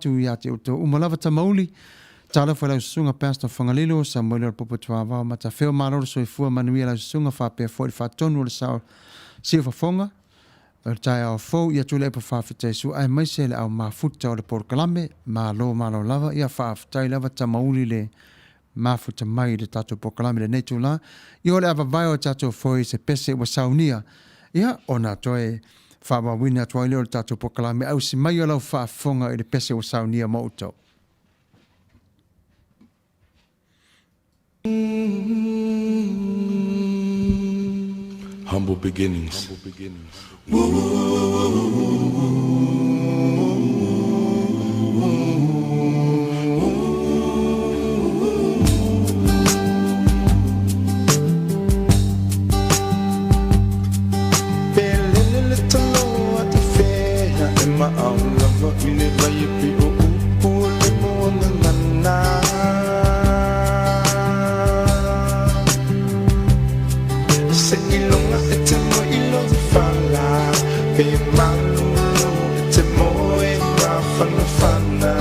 atu ia te outou uma lava Tamauli. Talofa i lau susuga Pastor Fagalilo, Samuele o le Popo Tuavao Matafeo, malo le soifua manuia lau susuga faapea foi le faatonu o le sao siufofoga o le taeao fou ia Tuilaepa faafetai sua aemaise le au mafuta o le polokalame, malo malo lava, ia faafetai lava Tamauli le mafuta mai i le tatou polokalame i lenei itula. Ia o le a vavae o tatou foe i se pese ua saunia, ia ona toe faaauauina atu ai lea o le tatou polokalame. Ausi mai o lau faafofoga i le pese ua saunia mo outou. Humble beginnings. Pe lele le taloa i fea e maau lava i le vai e pei o upu o le moagagana. Se iloga e te moe i lou fala, pe malulu e te moe mafanafana.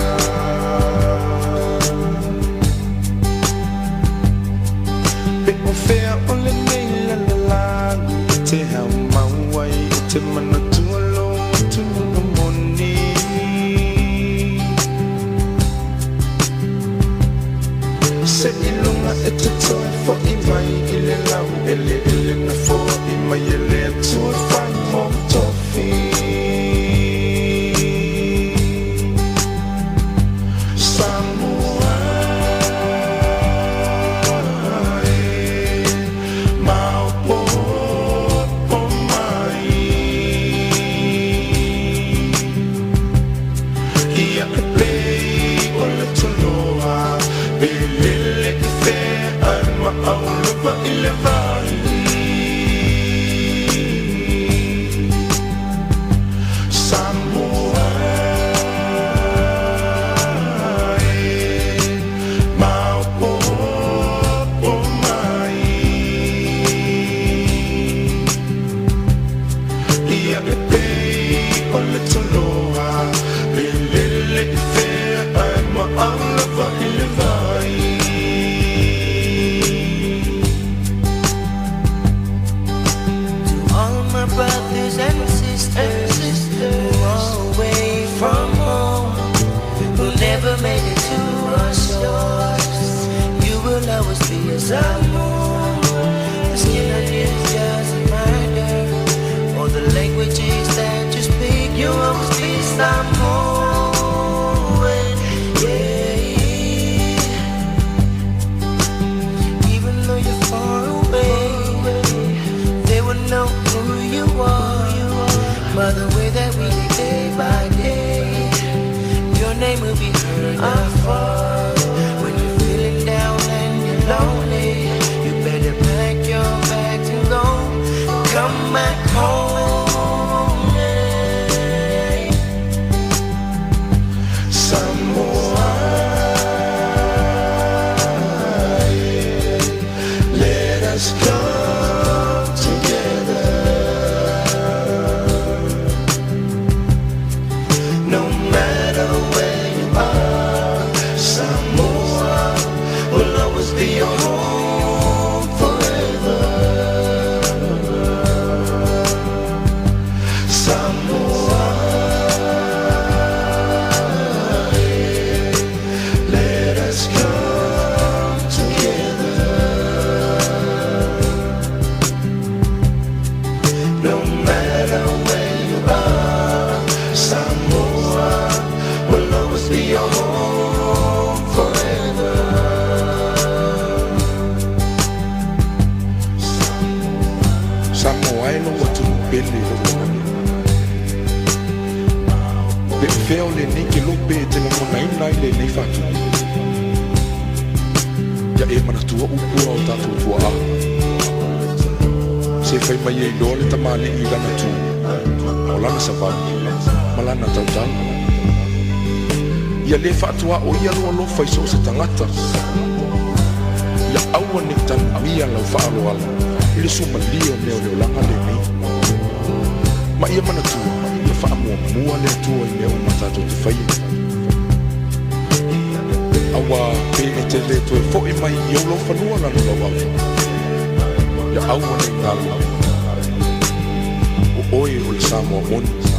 Pe o fea o lenei lalolagi e te hau mau ai e te manatua lou atunuu moni. Se iloga e te toe fo'i mai i le lau eleele na fo'i mai e le Atua e fai mou tofi. Samoa e maopoopo mai Ia e pei o le toloa pe lele i fea ae maau lava i le vai. Samoa e maopoopo mai Ia e pei o le toloa pe lele i fea ae maau lava i le vai. To all my brothers and sisters who are away from home, who never made it to our shores, you will always be a Samoan. The skin on you doesn't matter, or the languages that you speak, you always be Samoan. Yeah. Even though you're far away, they will know who you are by the way that we live day by day. Your name will be heard afar. When you're feeling down and you're lonely, you better pack your bags and go. Come back home. Yeah. Samoa e, let us come together. No matter where you are, Samoa will always be your home forever. Samoa e, let us come together. No matter where you are, Samoa will always be your home forever. Samoa e lou atunuu pele i lou lagona. Pe o fea o lenei kelope e te lagonaina ai lenei faatupu. Ia e manatua upu a o tatou tuaa. Se fai mai e iloa le tamalii i lana tu, o lana savali, ma lana tautala. Ia lē faatuaoia lou alofa i so o se tagata. Ia aua nei tanumia lau faaaloalo i le suamalie o mea o le olaga lenei. Ma ia manatua, ia faamuamua le Atua i mea uma tatou te faia. te le toe fo'i mai i ou laufanua lanu lauava. Ia aua nei galo, o oe o le Samoa moni.